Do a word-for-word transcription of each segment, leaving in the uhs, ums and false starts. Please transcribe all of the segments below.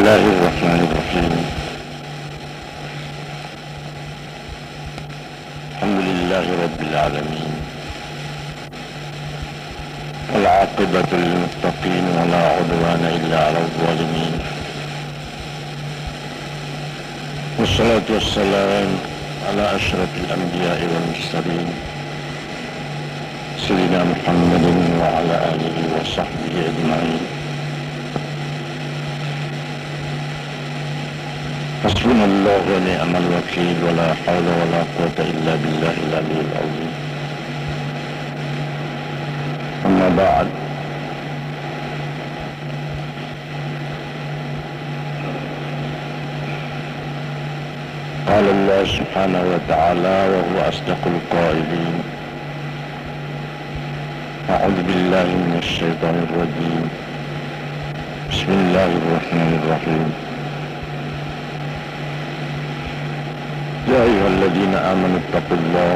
بسم الله الرحمن الرحيم. الحمد لله رب العالمين. والعاقبة للمتقين ولا عدوان إلا على الظالمين. والصلاة والسلام على أشرف الأنبياء والمرسلين سيدنا محمد وعلى آله وصحبه أجمعين. حسبنا الله ونعم الوكيل، ولا حول ولا قوة إلا بالله العلي العظيم. أما بعد، قال الله سبحانه وتعالى وهو أصدق القائلين: أعوذ بالله من الشيطان الرجيم. بسم الله الرحمن الرحيم. يا أيها الذين آمنوا اتقوا الله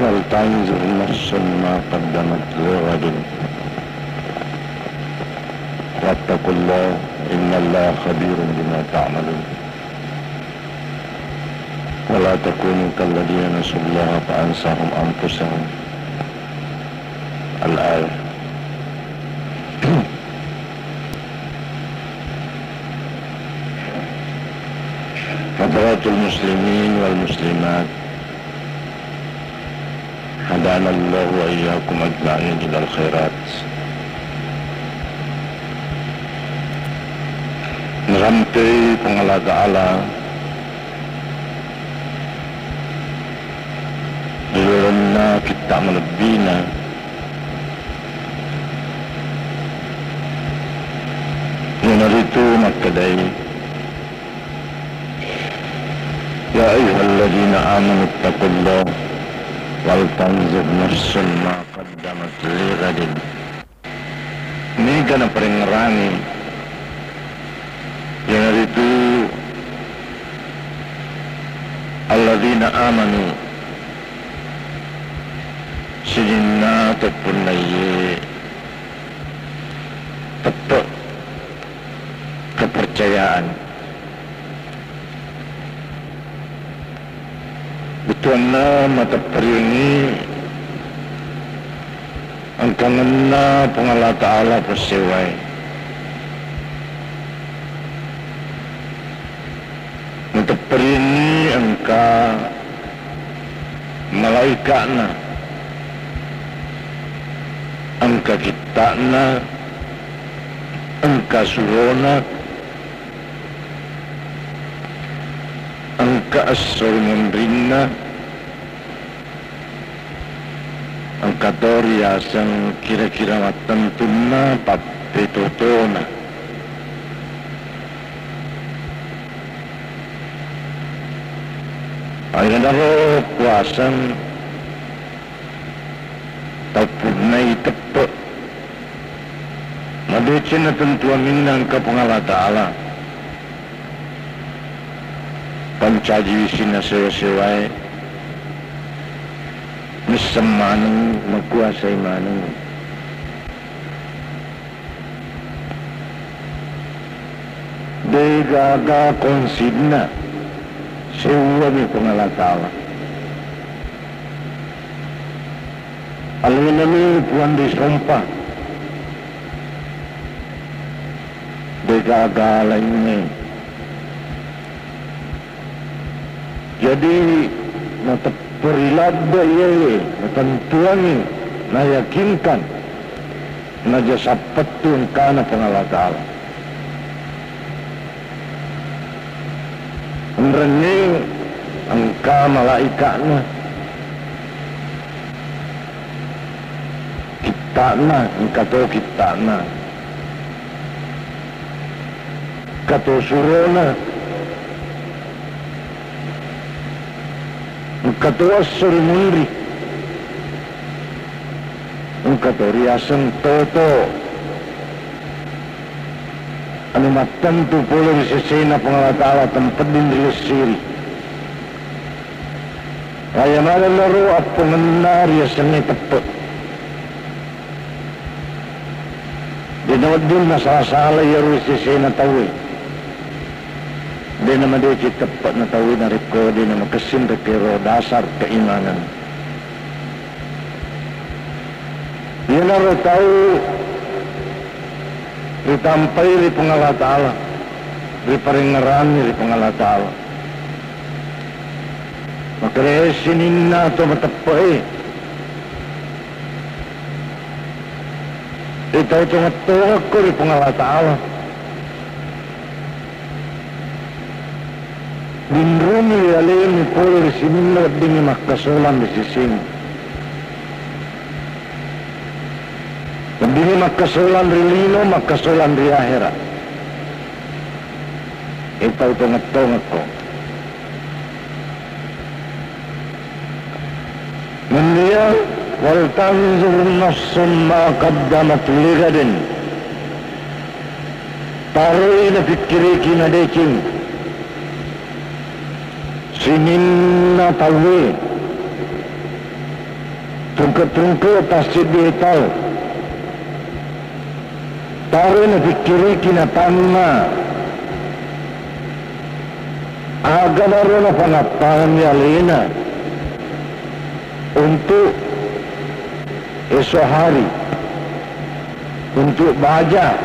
ولتنظر نفس ما قدمت لغد واتقوا الله إن الله خبير بما تعملون. ولا تكونوا كالذين نسوا الله فأنساهم أنفسهم. الآية. حضرات المسلمين والمسلمات، هدانا الله وإياكم أجمعين إلى الخيرات. Narampei Puang Allah Ta'ala ri lalenna kitta malebbina, iyanaritu makkedai, يا أيها الذين آمنوا اتقوا الله ولتنظر نفس ما قدمت لغد. Niga naparengngerangi, iyanaritu alladzina amanu, sininna teppunnaiye teppe' kepercayaan. Bettuanna matepperiangngi engkangenna Puang Allah Ta'ala passewae. Matepperiangngi engka malaika'na, engka kitta'na, engka surona, engka esso ri munrinna, engka to riaseng kira-kira mattentunna pappetotona. Aiyanaro kuaseng tappunnai teppe'. Madeceng natentuanginna engka Puang Allah Ta'ala. Pancaji wisinna sewa-sewae, misseng maneng, makuasai maneng. Degaga kongsinna, seuwami Puang Allah Ta'ala. Alenami Puang ri sompa. Degaga laingnge. Jadi, natepperi ladde iyae, natentuangi, nayakinkan, naja sappettu engkana Puang Allah Ta'ala. Enrengnge engka malaika'na, kitta'na, engka to kitta'na, engka to surona, engka to esso ri munri, engka to riaseng toto. Anu mattentu pole ri sesena Puang Allah Ta'ala tempedding ri lessiri. Raya maneng naro appongenna riasengnge teppe'. De' nawedding nasala-sala iyaro ri sesena tauwe. De' namadeceng teppe'na tauwe narekko de' namakessing rekko ero dasar keimangan. Iyanaro tau ritampai ri Puang Allah Ta'ala, riparengngeranni ri Puang Allah Ta'ala. Makkeda, "E sininna to mateppe'e, e tau tongeng-tongekko ri Puang Allah Ta'ala. Dinrungi ri alemu pole ri sininna weddingnge makkasolang ri sesemu. Weddingnge makkasolang ri lino, makkasolang ri ahera. E tau tongeng-tongekko." Nenniya, "Wal tanzur nafsum ma qaddamat lighadin." Taroi napikkiriki madeceng sininna tauwe, tungke-tungke tasseddi tau. Taroi napikkiriki natanna aga naro napangattangi alena untuk esok hari, untuk baja.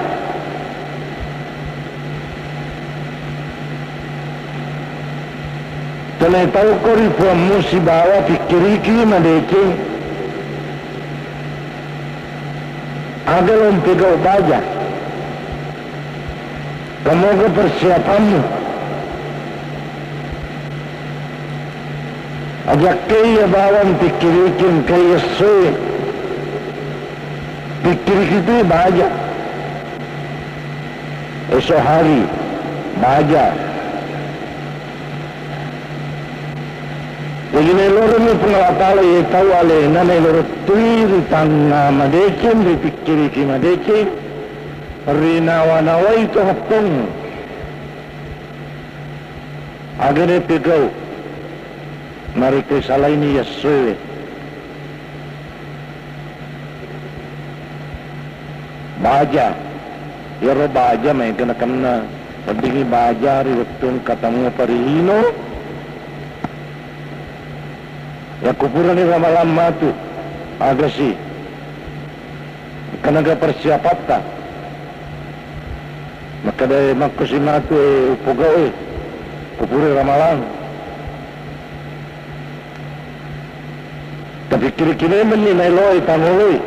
Tenai tauko ri puammu sibawa pikkiriki madeceng. Aga lo mpegau baja? Kamoga persiapanmu? Aja' kaiya bawang pikkiriki engkai essoe. Pikkiriki tu baja. Esok hari, baja. Jaji naeloroni Puang Allah Ta'ala iye tau alena naeloroi tui ritangnga madeceng, ripikkiriki madeceng, rinawa-nawai to hettongnge. Aga na pegau narekko isalaini essoewe. Baja. Iyaro baja maega nakenna. Weddingngi baja ri wettu engka tamupa ri lino. Yakko purani ramalang matu, agasi. Engkanaga persiapatta. Makkedae makkosi matu e upogau e. Ko pura ramalang. Tapikkiriki memenni naeloe tangoloi.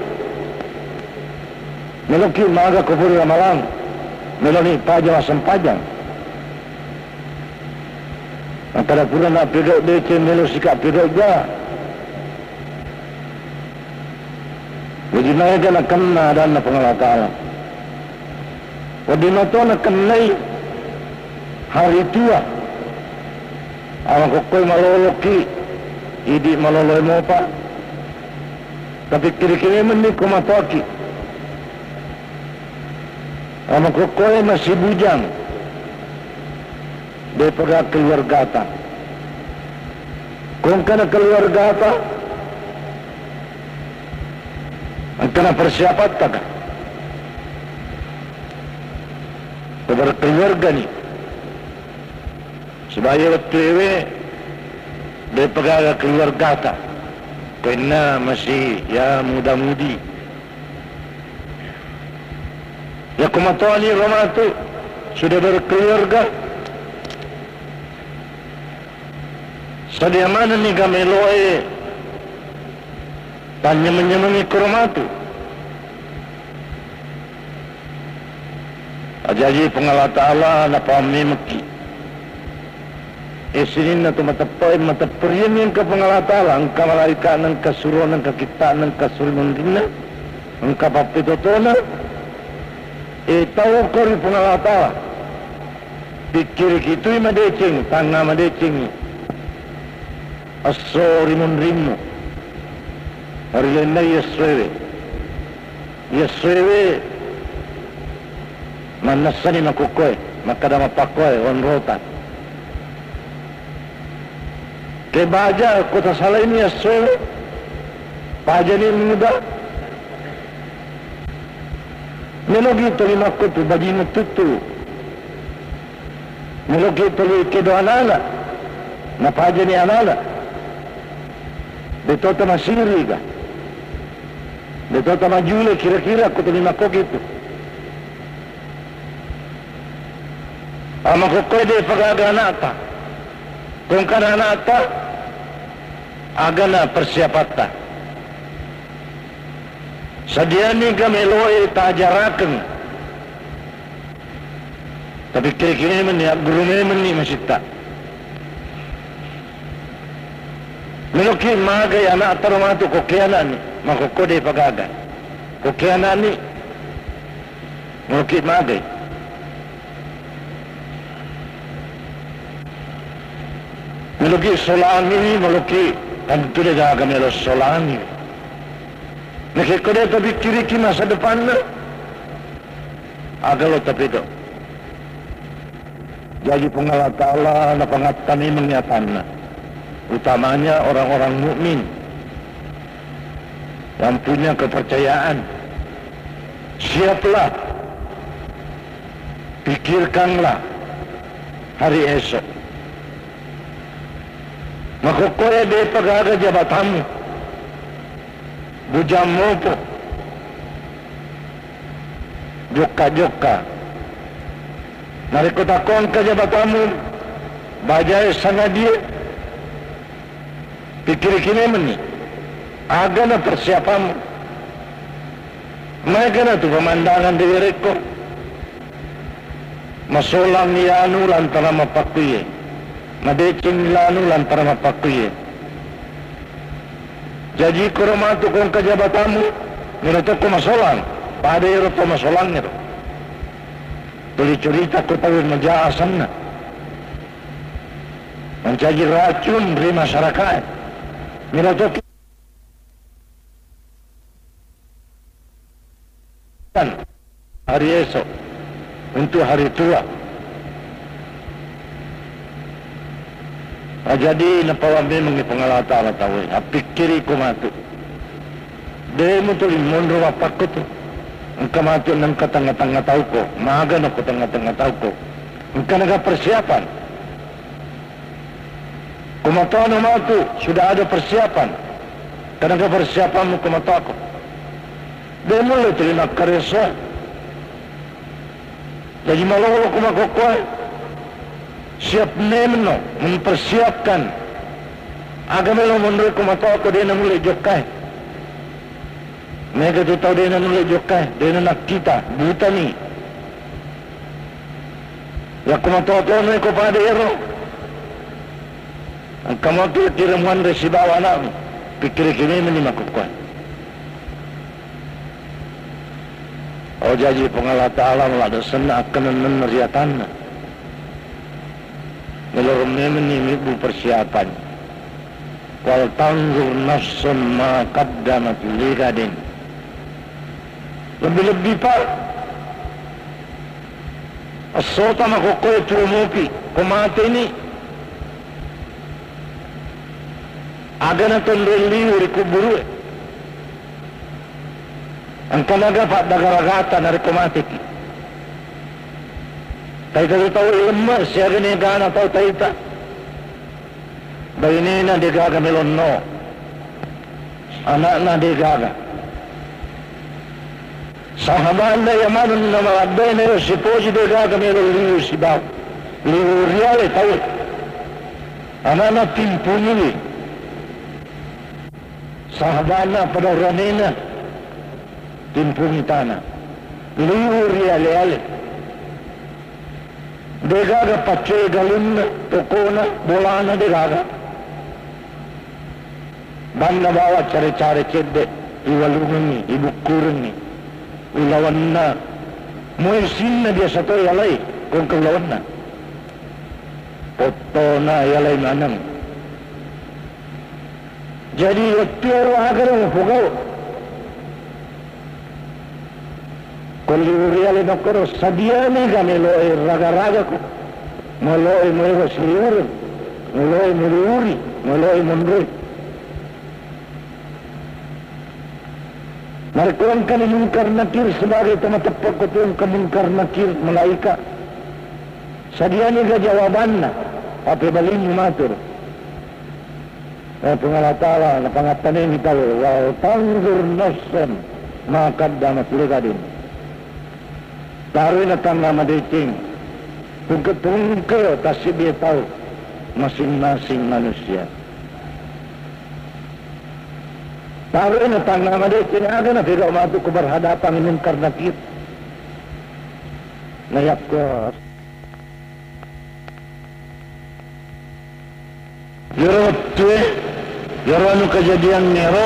Meloki maga ko pura ramalang. Meloni paja massempajang. Makkeda purana pegau deceng, melo sika pegau ja. Jaji maega nakenna adanna Puang Allah Ta'ala. Wedding mato nakennai hari tua. Amakokkoi maloloki, idi maloloe mopa. Tapikkiriki memenni ko matoaki. Amakokkoi masibujang. De'pa ga keluargata. Ko engkana keluargata, engkana persiapatta ka. Ko berkeluargani. Sebaya wettuewe, de'pa gaga keluargata. Ko enna masih ya muda-mudi. Yakko matoani ro matu, sudah berkeluarga, sadia manenni ga meloe tanyameng-nyamengi koro matu. Ajaji Puang Allah Ta'ala napammemekki. E sininna to mateppe'e, matepperianni engka Puang Allah Ta'ala, engka malaika'na, engka surona, engka kitta'na, engka surimunrinna, engka pappetotona, e tau ko ri Puang Allah Ta'ala. Pikkiriki tui madeceng, tangnga madecengngi. Esso rimunrinmu. Rilennai essoewe. Iya essoewe mannessani makokkoe, makkeda mappakkoe onrota. Ke baja ko tasalaini essoewe, bajani muda. Meloki toli makkutu bajinna tuttu. Meloki toli kedo anana, napajani anana. Betota masiriga. Betota majule kira-kira ko toli makkokitu. Amakokkoe de pagaga anakta. Kongkana anakta, agana persiapatta. Sadiani ga meloe tajarakeng. Tapi kiri-kiri menni, guru memenni masitta. Meloki magai anakta ro matu, kokke anakni, makokko de pagaga. Kokke anakni, meloki magai. Meloki solangi, meloki tentu de gaga melo solangi. Nakekko de tapikkiriki masa depanna, aga lo tapedo. Jaji Puang Allah Ta'ala napangatta memeng atanna, utamanya orang-orang mukmin yang punya kepercayaan. Siaplah, pikirkanlah hari esok. Makokkoe de pagaga jabatanmu. Bujang mopo. Jokka-jokka. Narekko takko engka jabatanmu, bajae sangadie, pikkiriki memenni, agana persiapanmu. Maegana tu pemandangan de werekko. Masolang yanu lantaran mappakkuye. Madeceng lanu lantaran mappakkuye. Jaji koro matu ko engka jabatanmu, melo tokko masolang, pada ero to masolangngero. Tuli curita ko tau maja asenna. Mancaji racun ri masyarakat. Melo tokko hari esok, untuk hari tua. Nah, jadi napawa memengngi Puang Allah Ta'ala tauwe, appikkiri ko matu. De mutuli monro mappakko tu. Engka matu nengka tengnga-tengnga tauko, magana ko tengnga-tengnga tauko. Engka naga persiapan. Ko matoano matu, sudah ada persiapan. Engka naga persiapanmu ko matoako. De mulle tuli makkareso. Jaji malolo ko makokkoe. Siap memenno mempersiapkan. Aga melo monroi ko matoako de namulle jokkai. Mega tu tau de nanulle jokkai, de nakkita, butani. Yakko matoa-toanoi ko pada ero, engka mo kira-kira muanre sibawa anakmu, pikkiriki memeni makkukkuae. Oh, jaji Puang Allah Ta'ala maladde senna akkanennenna ri atanna. Meloro memeni mibbu persiapan. Wal tanzur nafsun ma qaddamat ligadin. Lebbi-lebbi, Pak, essota makokkoe tuo mopi, ko mateni, aga natonroi liu ri kuburue. Engka naga paddagaragata narekko mateki. Taita tu tau lemme siaga negana tau taita. Bainena degaga melonno, anakna degaga. Sahabatna iya maneng na maladdaina ero sipoji degaga melo liu sibau, liu riale tau. Anakna timpungiwi. Sahabatna pada uranena timpungi tana. Liu riale-ale. Degaga paccoe galunna, tokona, bolana degaga. Banna bawa care-care cedde, iwalungengngi, ibukkurengngi, ulawenna. Moe sinna biasa to yalai, kongke ulawenna. Pottona yalai maneng. Jadi wettuero agaro mupogau. Ko liu riale nokkoro sadiani ga meloe raga-ragako, meloe muero siliureng, meloe muliuri, meloe monroi. Narekko engkani Mungkar Nakir sebagai to mateppa ko tu engka Mungkar Nakir malaika, sadianiga jawabanna? Pappebalinni matur, eh, Puang Allah Ta'ala, napangattaneni tau, "Wal tanzur nafsun ma qaddamat lighadin." Taroi natangnga madeceng, tungke-tungke tassibbie tau, masing-masing manusia. Taroi natangnga madeceng, aga napegau matu ko berhadapan Mungkar Nakir. Nayakko iyaro wettue, iyaro anu kejadiangngero,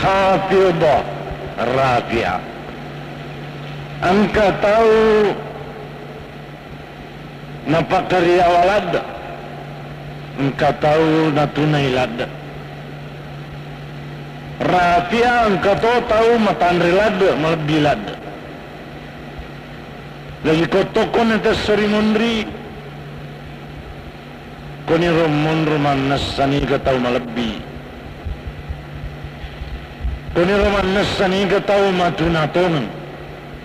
khafidhah rafi'ah. Engka tau napakariawa ladde, engka tau natunai ladde. Rafi'ah engka to tau matanre ladde, malebbi ladde. Jaji ko tokko na tesso ri munri, koniro monro mannessa niga tau malebbi. Koniro mannessa niga tau matuna tongeng,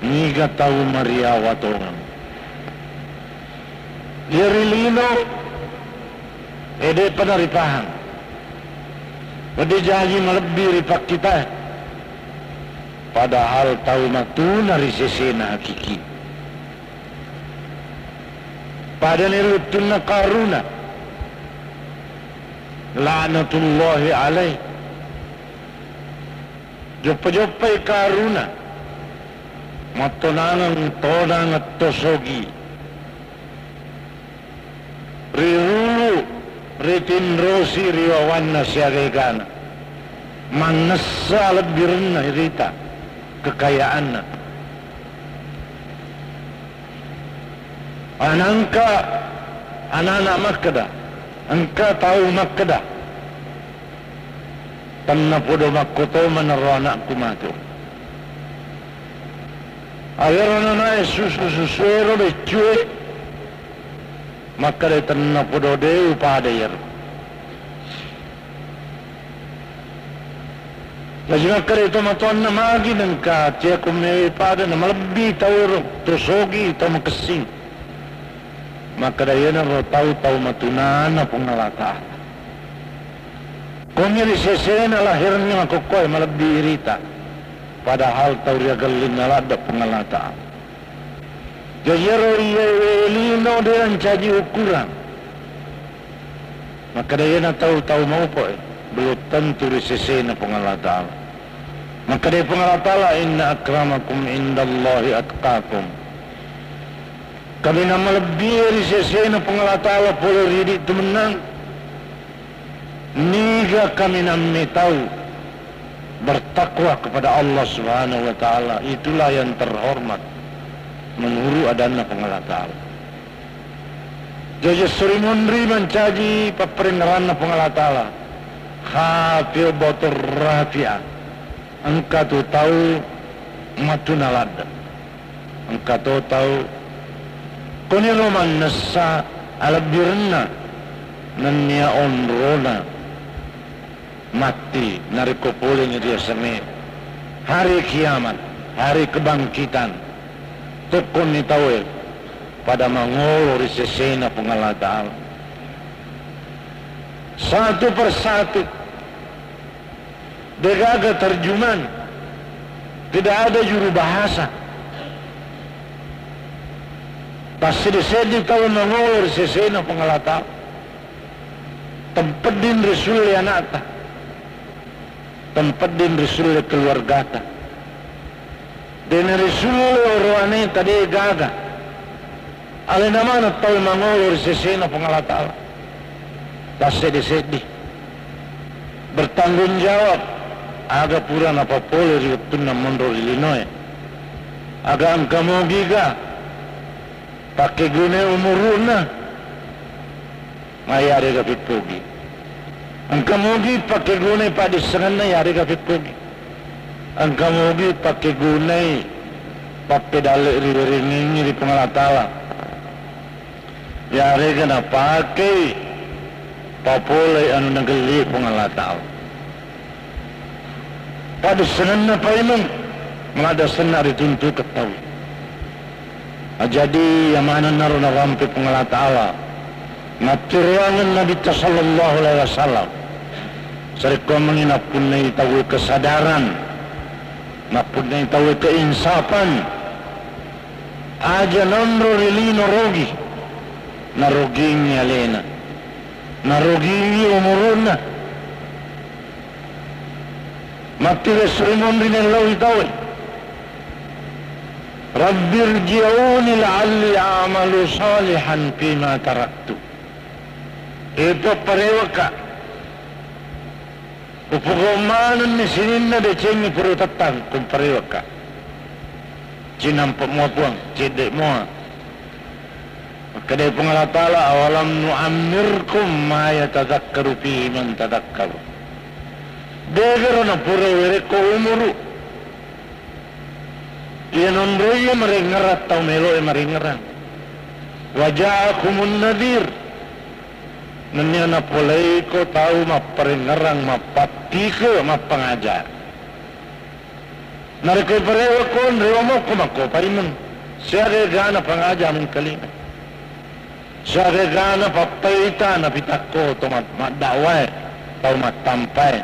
niga tau mariawa tongeng. Iya ri lino, e, de'pa naripahang. Wedding jaji malebbi ripakkitae. Padahal tau matuna ri sesena hakiki. Padani ri wettunna Karuna, laknatullahi alaih. Joppa-joppai Karuna, mattonangeng tonang tosogi. Rirulu, ritinrosi ri wawanna siaga egana. Mannessa lebbirenna irita kekayaanna. Anangka anana makkeda, engka tau makkeda, tennapodo makkoto maneng ro anakku matu. Awero nanae susu-susuero beccue, makkeda tennapodo de upada iyaro. Jaji makkeda tomatoanna, magi nengka tea ko mewe pada na malebbi tau ero, to sogi, to makessing. Makkeda iyanaro tau, tau matunana Puang Allah Ta'ala. Komi ri sesena lahirna makokkoe malebbi irita. Padahal tau riagellinna ladde Puang Allah Ta'ala. Jaji iyaro iyae lino de nancaji ukurang. Makkeda iyana tau, tau maupoe, belum tentu ri sesena Puang Allah Ta'ala. Makkeda Puang Allah Ta'ala, "Inna akramakum indallahi atqakum." Kaminang malebbie ri sesena Puang Allah Ta'ala pole ri idi tu mennang, niga kaminang metau bertakwa kepada Allah Subhanahu wa Ta'ala, itulah yang terhormat menurut adanna Puang Allah Ta'ala. Jaji suri munri mancaji papparengngeranna Puang Allah Ta'ala. Khafidhatur rafi'ah. Engka tu tau matuna ladde. Engka to tau koniro mannessa alebbirenna nennia onrona matti narekko poleni riasengnge hari kiamat, hari kebangkitan, tokkonni tauwe pada mangolo ri sesena Puang Allah Ta'ala. Satu persatu, degaga terjemahan, tidak ada juru bahasa. Tasseddi-seddi tau mangolo ri sesena Puang Allah Ta'ala. Tempedding risulle anakta, tempedding risulle keluargata, dena risulle oroaneta, de gaga. Alena maneng tau mangolo ri sesena Puang Allah Ta'ala. Tasseddi-seddi bertanggung jawab aga pura napapole ri wettunna monro ri linoe. Aga engka mogiga pakkeguna umuru'na, mayarega peppogi. Engka mogi pakkegunai paddissengenna, yarega peppogi. Engka mogi pakkegunai pappedalle riwerengengngi ri Puang Allah Ta'ala, yarega napakei papolei anu nagellie Puang Allah Ta'ala. Paddessengenna paimeng, maladdesenna rituntu'keng tau. Jadi, iya manennaro narampe Puang Allah Ta'ala. Nattiroangeng Nabitta sallallahu alaihi wasallam. Sarekkoammengngi nappunnai tauwe kesadaran, nappunnai tauwe keinsapan. Aja nonro ri lino rogi, narogingi alena, narogingi umuru'na. Matti esso ri munri nelloi tauwe. Rabbirji'uni la'alli a'malu shalihan fima taraktu. E Puang, parewakka. Upogau manenni sininna decengngi pura utettang, ko mparewakka. Cinampe' mua Puang, cedde' mua. Makkedai Puang Allah Ta'ala, "Awalam nu'ammirkum ma yatadzakkaru fihi man tadzakkar." Degaro napura uwerekko umuru'. Iya nonroiye marengngerang tau melo'e marengngerang. Wa ja'akumun nadhir. Nennia napoleiko tau mapparengngerang, mappattike, mappangaja. Narekko iparewa ko onré wa mokko makko paimeng. Siaga égana pangaja mengkalinga. Siaga égana pappaita napitakko to ma-, maddakwaé, tau mattampaé,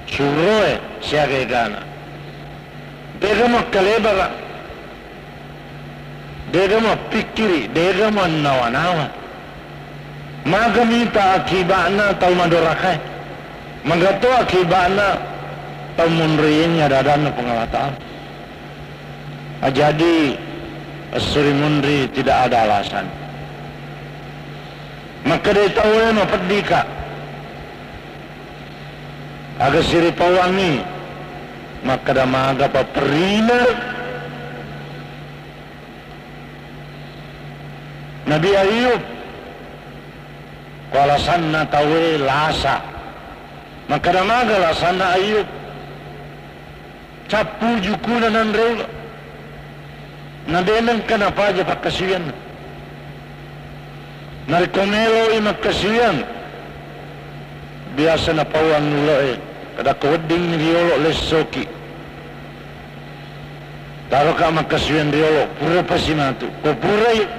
suroé, siaga égana. Dé'ga makkalébara. Dé'ga mappikkiri, dé'ga mannawa-nawa. Maga mita akiba'na tau madorakaé. Maga to akiba'na tau monroiéngngi ada-adanna Puang Allah Ta'ala. Ah, jadi, esso ri munri tidak ada alasan. Makkedai tauwé, "Mapeddika." Aga siripawangngi, makkeda, "Maga paperrina Nabi Ayub?" Ko alasanna tauwé lasa. Makkeda, "Maga lasanna Ayub?" Cappu jukuna nanré ulo. Na dé' nengka napaja pakkasiwianna. Narékko méloi makkasiwiang, biasa napauang ulo'é, kadakko wedding riolo lessoki. Taroka makkasiwiang riolo, pura pasi matu. Ko purai,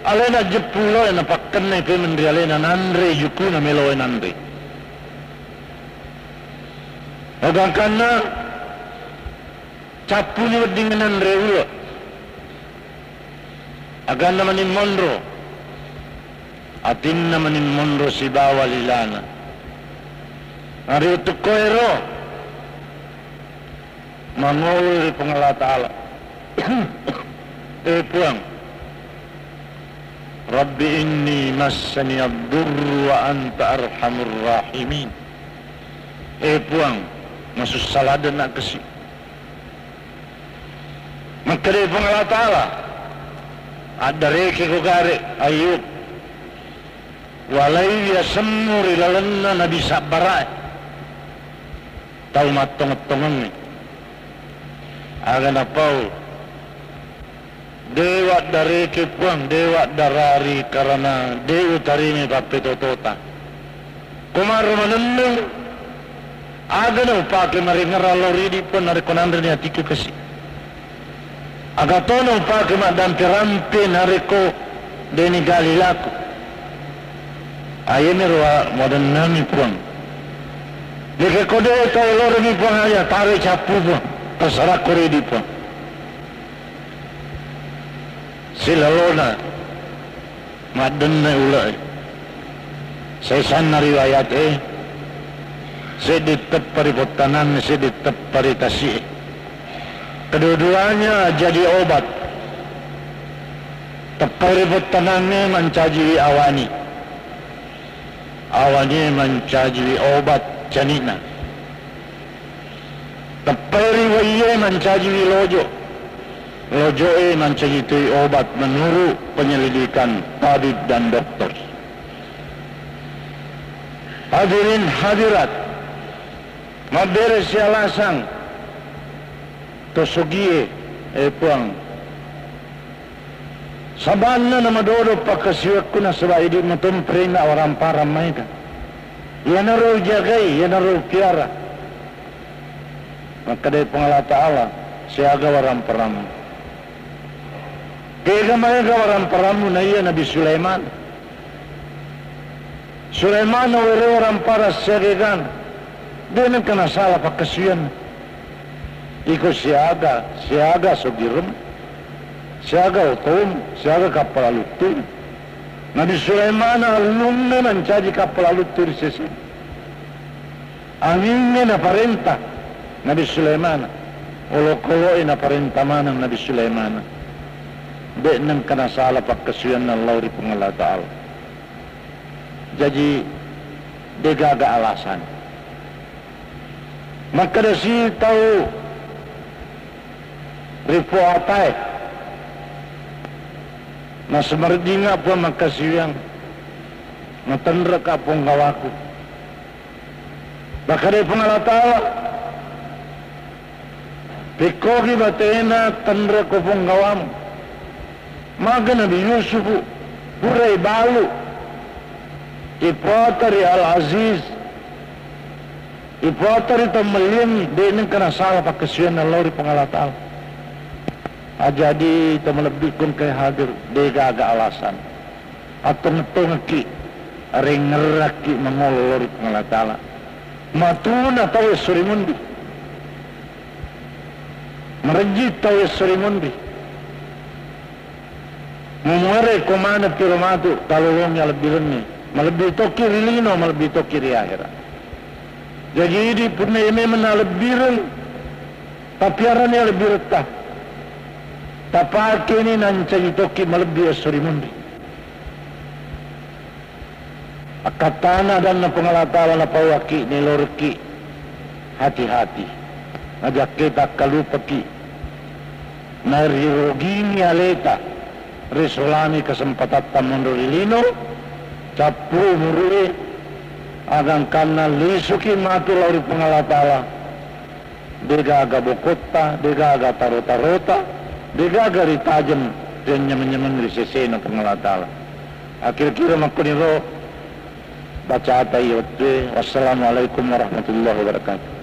aléna jeppu ulo'é napakkennai pémeng ri aléna nanré jukuna méloé nanré. Ogangkanna cappuni wedding nanré ulo. Aganna mani monro, atinna mani monro sibawa lilana. Nariutukkoéro mangolo ri Puang Allah Ta'ala. Eh, Puang, Rabbi inni massani ad-durru wa anta arhamur rahimin. Eh, Puang, masussa ladde' nakkasi. Makkedai Puang Allah Ta'ala, addarékéko garé Ayub, walai wiasemmu ri lalenna nabi sabbara'é, tau mattongeng-tongengngé. Aga napau, dé' waddaréké Puang, dé' waddarari karana dé' utarimai pappétotota. Ko maro manenneng, aga naupaké maréngngerang lao ri idi' Puang narékko nanréni atikku kasi? Aga to naupaké maddampé-rampé narékko dé' nigali laku? Ayémiro wa-, wadennangi Puang. Dé'ké ko dé' taélorengngé Puang, aja taroi cappu Puang, terserah ko ri idi' Puang. Silalona maddenna ule'é. Saisanna riwayat é, séddi teppa ri pottanangngé, séddi teppa ri tasi'é. Kedua-duanya jadi obat. Teppa ri pottanangngé mancajiwi awani. Awanié mancajiwi obat cani'na. Teppai ri waié mancajiwi lojo. Lojoé mancaji toi obat menurut penyelidikan tabib dan dokter. Hadirin hadirat, mabbéré sialasang to sogié, eh, Puang. Sabanna namadodo pakkasiwiakku nasaba idi' matomperenna awaramparang maéga. Iyanaro ujagai, iyanaro upiara. Makkedai Puang Allah Ta'ala, siaga waramparammu. Kega maega waramparammu naiya Nabi Sulaiman. Sulaiman nawereo rampara siaga egana, de' nengka nasala pakkasiwianna. Iko siaga, siaga sogirem, siaga otom, siaga kappala luttu. Nabi Sulaiman allunna nancaji kappala luttu ri sese. Angingnge naparenta Nabi Sulaiman, olokolo'e naparenta maneng Nabi Sulaiman. De' nengka nasala pakkasiwianna lao ri Puang Allah Ta'ala. Jaji, de'gaga alasan. Makkedasi tau ri poatae, nasemareddinga Puang makkasiwiang, natenreka ponggawaku. Makkedai Puang Allah Ta'ala, pekkogi batena tenreko ponggawamu. Maga Nabi Yusuf, purai balu, ipoateri Al-Aziz, ipoateri tau melliangngi, de' nengka nasala pakkasiwianna lao ri Puang Allah Ta'ala. Ajadi tau malebbiku engkae hadir, de'gaga alasan. Attongeng-tongengki, rengngerakki mangolo lao ri Puang Allah Ta'ala. Matuna tau esso ri mundi. Marejji tau esso ri mundi. Mumuare ko maneng piro matu talolongi alebbirengnge. Malebbi tokki ri lino, malebbi tokki ri ahera. Jaji idi punna iya memeng nalebbireng, tapiarani alebbiretta. Tapakeni nancaji tokki malebbi esso ri mundi. Akkattana adanna Puang Allah Ta'ala napauakki, nilorki hati-hati. Najakke takkalupaki. Narirogini aleta, risolani kesempatatta monro ri lino, cappu umurue, agangkanna lisuki matu lao ri Puang Allah Ta'ala. De'gaga bokotta, de'gaga taro-tarota, de'gaga ritajeng rianyameng-nyameng ri sesena Puang Allah Ta'ala. Kira-kira makkuniro bacata iya wettue. Wassalamualaikum warahmatullahi wabarakatuh.